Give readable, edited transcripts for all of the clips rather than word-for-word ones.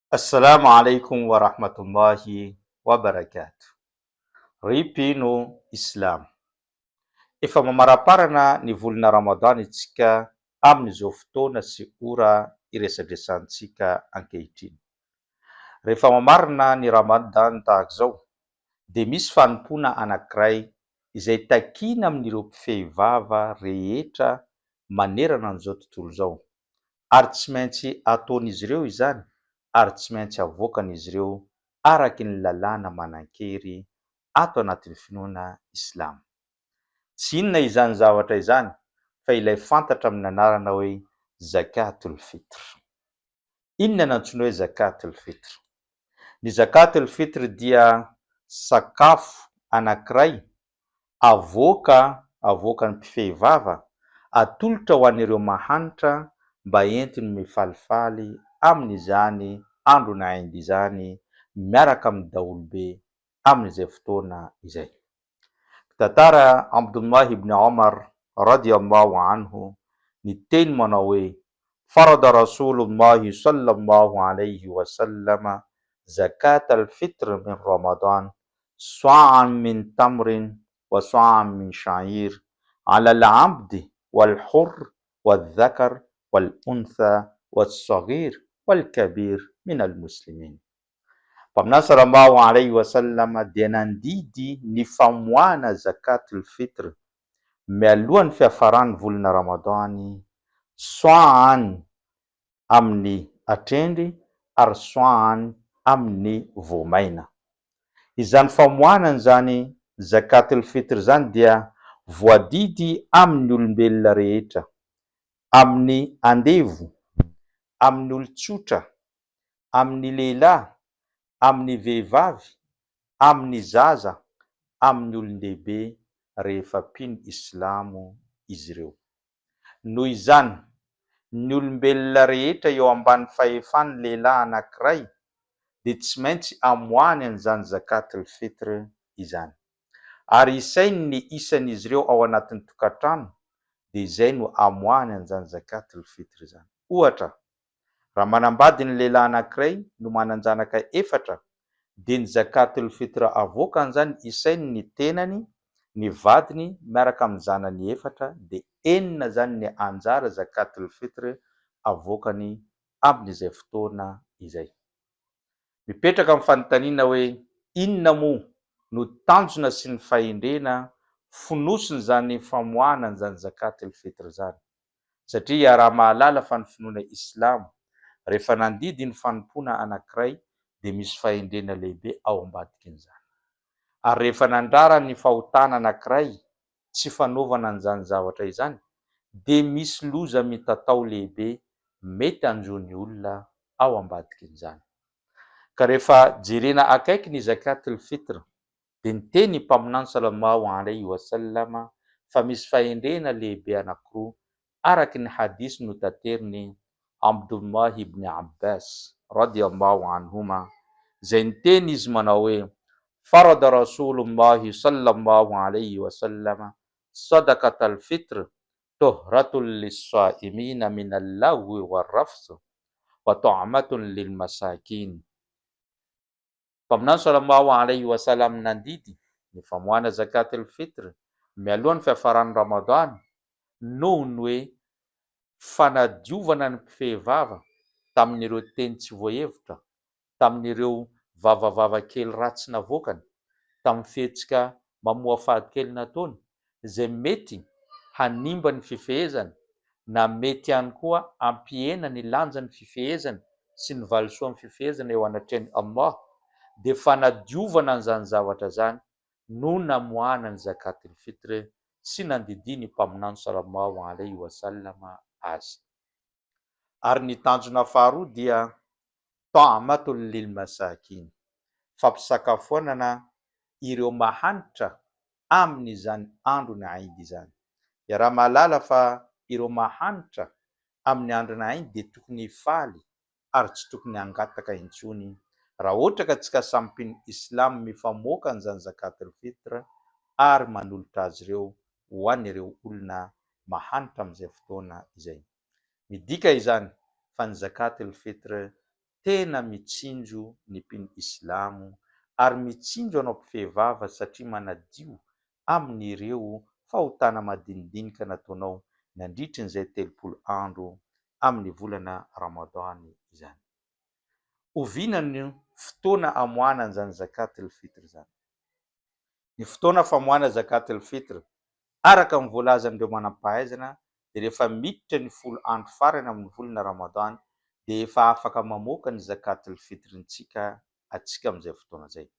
Assalamu alaikum wa rahmatullahi wa barakatuh. Ry mpino Islamo. Efa mamaraparana ny volana Ramadan isika amin'izao fotoana sy ora iresadresantsika ankehitriny. Rehefa mamarana ny Ramadan tahaka izao dia misy fanompoana anankiray izay takiana amin'ireo mpifehy vava rehetra manerana an'izao tontolo izao ary tsy maintsy ataon'izy ireo izany ary tsy maintsy avoakan'izy ireo araky ny lalàna manan-kery ato anatin'ny finoana islamo. Tsy inona izany zavatra izany fa ilay fantatra amin'ny anarana hoe Zakatul Fitr. Inona no antsoina hoe Zakatul Fitr? Ny Zakatul Fitr dia sakafo anankiray avoaka avoakan'ny mpifehy vava atolotra ho an'ireo mahantra mba entiny mifalifaly amin'izany andron'ny Eid izany miaraka amin'ny daholobe amin'izay fotoana izay. Mpitantara Abdullah ibn Omar radiyallahu anhu niteny manao hoe, Farada Rasulullahi sallallahu alayhi wa sallama zakat al-fitr min Ramadan sa'an min tamrin wa sa'an min sha'ir 'ala al-'abdi wal-hurr wal-dhakar wal-untha was-saghir wal-kabir min al-muslimin. Mpaminany Sallallahu alaihi wa sallam dia nandidy ny famoahana Zakatul Fitr mialohan'ny fiafaran'ny volana Ramadany, Sa'an amin'ny atrendry ary Sa'an amin'ny voamaina. Izany famoahana an'izany Zakatul Fitr izany dia voadidy amin'ny olombelona rehetra, amin'ny andevo, amin'ny olon-tsotra, amin'ny lehilahy, amin'ny vehivavy, amin'ny zaza, amin'ny olon-dehibe rehefa mpino islamo izy ireo. Noho izany, ny olombelona rehetra eo ambany fahefan'ny lehilahy anankiray dia tsy maintsy amoahany an'izany zakat al-fitr izany. Ary isainy ny isan'izy ireo ao anatin'ny tokantrano dia izay no amoahany an'izany zakat al-fitr izany. Ohatra, Raha manambady ny lehilahy anankiray no manan-janaka efatra dia ny zakatul fitr avoakany izany isainy ny tenany, ny vadiny miaraka amin'ny zanany efatra dia enina izany ny anjara zakatul fitr avoakany amin'izay fotoana izay. Mipetraka ny fanontaniana hoe inona moa no tanjona sy ny fahendrena fonosin'izany famoahana an'izany zakatul fitr izany? Satria iaraha-mahalala fa ny finoana islamo, rehefa nandidy ny fanompoana anankiray dia misy fahendrena lehibe ao ambadikin'izany. Ary rehefa nandrara ny fahotana anankiray, tsy fanaovana an'izany zavatra izany, dia misy loza mitatao lehibe mety hanjo ny olona ao ambadikin'izany. Ka rehefa jerena akaiky ny Zakat al-Fitr, dia niteny ny Mpaminany Salallahu alaihi wa sallam fa misy fahendrena lehibe anankiroa araka ny hadith notaterin'i Abdullah ibn Abbas radiyallahu anhuma izay niteny izy manao hoe, Farada Rasulullahi sallallahu alaihi wa sallam sadaqat al-fitr tuhratun lis-sa'imina min al-laghwi war-rafth wa tu'matun lil-masakin. Mpaminany Salallahu alaihi wa sallam nandidy ny famoahana Zakat al-Fitr mialoha ny fiafaran'ny Ramadany noho ny hoe fanadiovana ny mpifehy vava tamin'ireo teny tsy voahevitra, tamin'ireo vavavava kely ratsy navoakany, tamin'ny fihetsika mamoafady kely nataony, izay mety hanimba ny fifehezana na mety ihany koa hampihena ny lanjan'ny fifehezana sy ny valisoan'ny fifehezana eo anatrehan'i Allah, dia fanadiovana an'izany zavatra izany no namoahana ny Zakat al-Fitr sy nandidian'ny Mpaminany Salallahu alaihi wa sallam azy. Ary ny tanjona faharoa dia Ta'amatul lil masakin, fampisakafoanana ireo mahantra amin'izany andron'ny Aid izany. Iaraha-mahalala fa ireo mahantra amin'ny andron'ny Aid dia tokony hifaly ary tsy tokony hangataka intsony raha ohatra ka tsika samy mpino Islam mifamoaka an'izany Zakat al-Fitr ary manolotra azy ireo ho an'ireo olona mahantra amin'izay fotoana izay. Midika izany fa ny Zakat al-Fitr. Tena mitsinjo ny mpino islamo ary mitsinjo anao mpifehy vava satria manadio amin'ireo fahotana madinidinika nataonao nandritrin'izay 30 andro amin'ny volana Ramadan izany. Oviana no fotoana amoahana an'izany Zakat al-Fitr izany? Ny fotoana famoahana Zakat al-Fitr, araka ny voalazan'ireo manam-pahaizana, dia rehefa miditra ny 10 andro farany amin'ny volana Ramadan dia efa afaka mamoaka ny Zakat al-Fitr-ntsika atsika amin'izay fotoana izay.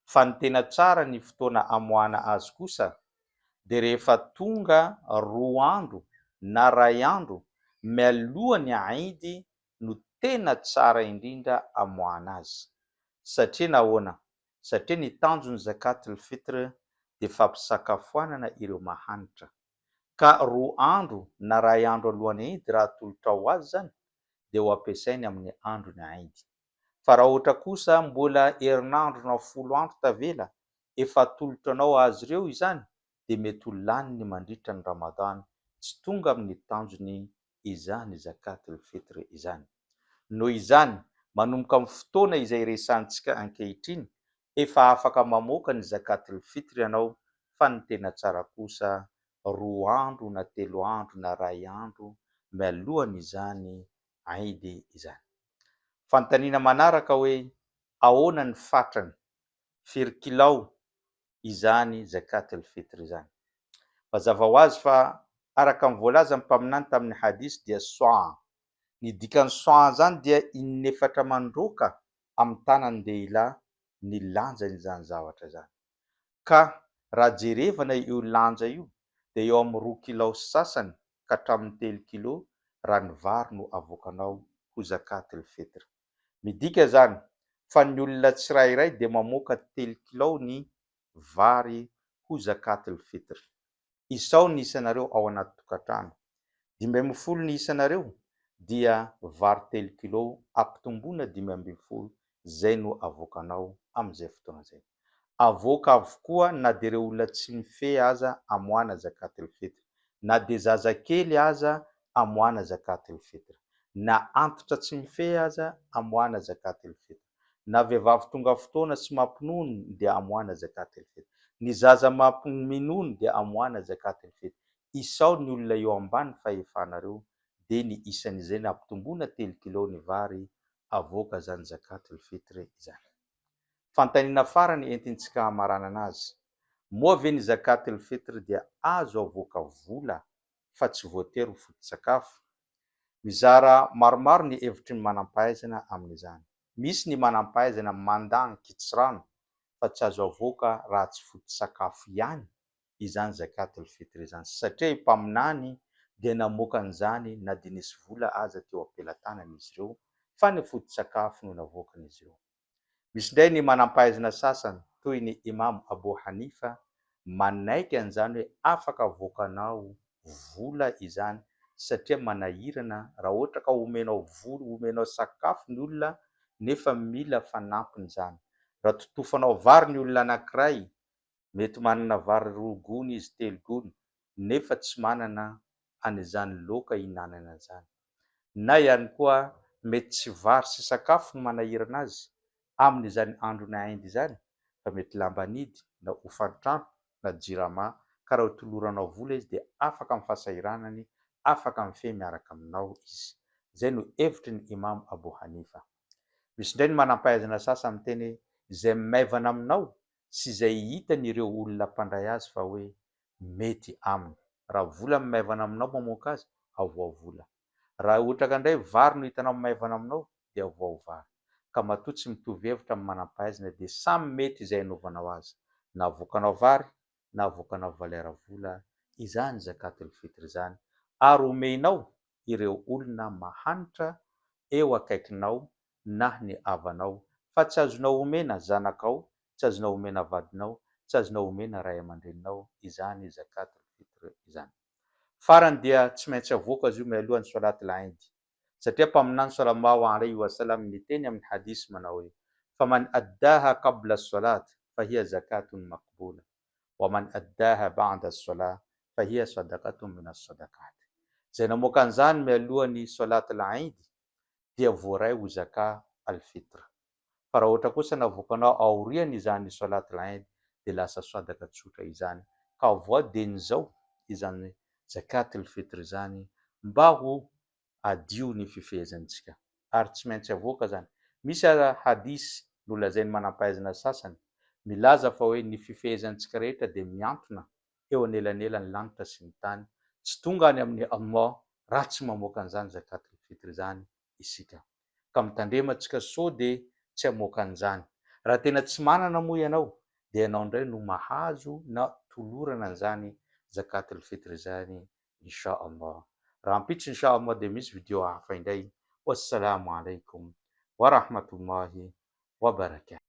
Fa ny tena tsara ny fotoana amoahana azy kosa dia rehefa tonga roa andro na ray andro mialoha ny Eid no tena tsara indrindra amoahana azy. Satria nahoana? Satria ny tanjon'ny Zakat al-Fitr dia fampisakafoanana ireo mahantra. Ka roa andro na ray andro alohan'ny Eid raha atolotrao ho azy izany dia ho ampiasainy amin'ny andron'ny Eid. Fa raha ohatra kosa mbola herinandro na 10 andro tavela efa atolotra anao azy ireo izany dia mety ho laniny mandritra ny Ramadan tsy tonga amin'ny tanjony izany Zakat al-Fitr izany. Noho izany, manomboka amin'ny fotoana izay iresahantsika ankehitriny, efa afaka mamoaka ny Zakat al-Fitr ianao fa ny tena tsara kosa roa andro na telo andro na ray andro mialohan'izany Eid izany. Fanontaniana manaraka hoe ahoana ny fatrany, firy kilao izany Zakat al-Fitr izany? Mazava ho azy fa araka ny voalazan'ny Mpaminany tamin'ny Hadith dia Swa'a. Ny dikan'ny Swa'a izany dia in'efatra mandroaka amin'ny tanan'ny lehilahy ny lanjan'izany zavatra izany. Ka raha jerevana io lanja io dia eo amin'ny roa kilao sy sasany ka hatramin'ny telo kilo raha ny vary no avoakanao ho zakat al-fitr. Midika izany fa ny olona tsirairay dia mamoaka telo kilao ny vary ho zakat al-fitr. Isao ny isanareo ao anaty tokantrano. 15 ny isanareo dia vary telo kilo ampitomboina 15 zay no avoakanao amin'izay fotoana izay. Avoaka avokoa na dia ireo olona tsy mifehy aza amoahana zakat al-fitr, na dia zazakely aza amoahana zakat al-fitr, na antitra tsy mifehy aza amoahana zakat al-fitr. Na vehivavy tonga fotoana sy mampinono dia amoahana zakat al-fitr. Ny zaza minono dia amoahana zakat al-fitr. Isao ny olona eo ambany fahefanareo dia ny isan'izay nampitomboina telo kilao ny vary avoaka zany zakat al-fitr izany. Fanontaniana farany entintsika hamaranana azy, moa ve ny zakat al-fitr dia azo avoaka vola fa tsy voatery ho foto-tsakafo? Mizara maromaro ny hevitry ny manam-pahaizana amin'izany. Misy ny manam-pahaizana mandà an-kitsirano fa tsy azo avoaka raha tsy foto-tsakafo ihany izany zakat al-fitr izany satria i Mpaminany dia namoaka an'izany na dia nisy vola aza teo am-pelatanan'izy ireo fa ny foto-tsakafo no navoakan'izy ireo. Misy indray ny manampahaizana sasany toy ny Imam Abou Hanifa manaiky an'izany hoe afaka avoakanao vola izany satria manahirana raha ohatra ka omenao vola, omenao sakafo ny olona nefa mila fanampiny izany. Raha totofanao vary ny olona anankiray, mety manana vary roa gony izy, telo gony, nefa tsy manana an'izany laoka hihinanana izany. Na ihany koa mety tsy vary sy sakafo no manahirana azy amin'izany andron'i Inde izany fa mety lamba anidy na hofan-trano na jirama ka raha toloranao vola izy dia afaka amin'ny fahasahiranany, afaka mifehy miaraka aminao izy. Izay no hevitry ny Imam Abou Hanifa. Misy indray ny manampahaizana sasany miteny hoe izay maivana aminao sy izay hitan'ireo olona mpandray azy fa hoe mety aminy. Raha vola no maivana aminao mamoaka azy, avoaho vola. Raha otraka indray vary no hitanao maivana aminao dia avoaho vary. Ka matoa tsy mitovy hevitra amin'ny manampahaizana dia samy mety izay anaovanao azy. Na avoakanao vary na avoakanao valeur vola izany zakatul fitr izany ary omenao ireo olona mahantra eo akaikinao na ny havanao fa tsy azonao omena zanakao tsy azonao omena vadinao, tsy azonao omena ray aman-dreninao izany zakat al-fitr izany. Farany dia tsy maintsy avoaka izy io mialoha ny solat al-Eid. Satria Mpaminany salallahu alaihi wa sallam niteny amin'ny hadith manao hoe, Faman addaha qabla as-salat fahiya zakatun maqbula, wa man addaha ba'da as-salah fahiya sadaqatun min as-sadaqat. Izay namoaka an'izany mialoha ny solat al-Eid. dia voaray ho Zakah al-Fitr. Fa raha ohatra kosa navoakanao aorian' izany Salat al-Eid dia lasa sadaka tsotra izany. Ka avoaho dieny izao izany Zakat al-Fitr izany mba ho hadio ny fifehezantsika. Ary tsy maintsy avoaka izany. Misy aza hadith nolazain'ny manampahaizana sasany milaza fa hoe ny fifehezantsika rehetra dia mihantona eo anelanelan'ny lanitra sy ny tany, tsy tonga any amin'i Allah raha tsy mamoaka an'izany Zakat al-Fitr izany isika. Ka mitandrema tsika sao dia tsy hamoaka an'izany. Raha tena tsy manana moa ianao dia ianao indray no mahazo na tolorana an'izany Zakat al-Fitr izany Insha Allah. Rahampitso Insha Allah dia misy video hafa indray. Wassalamo alaikum wa rahmatullahi wa barakatuh.